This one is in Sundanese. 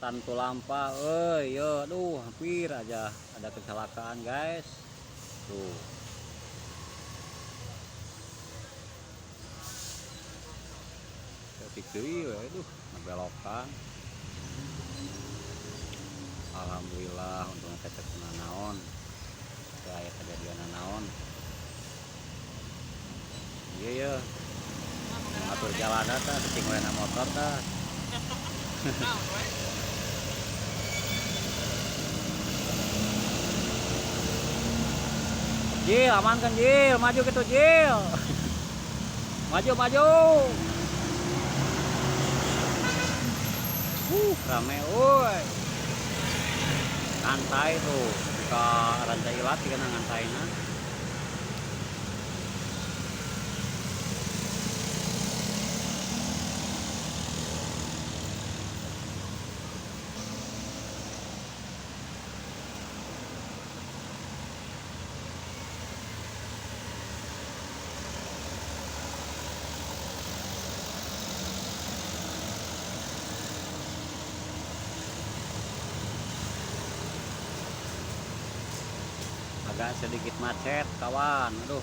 Tantulampah euy, yo aduh hampir aja ada kecelakaan guys. Tuh. Ketik deui we, aduh, belokan. Alhamdulillah untungnya teh teu kena naon. Teu aya kejadian naon. Iya ya. Atur jalan tah cicing we na motor tah. Jil, aman kan Jil, maju gitu Jil. Maju, maju. Rame euy. Ngantai tuh, buka rantai ilat dikena ngantaina. Agak sedikit macet kawan, aduh.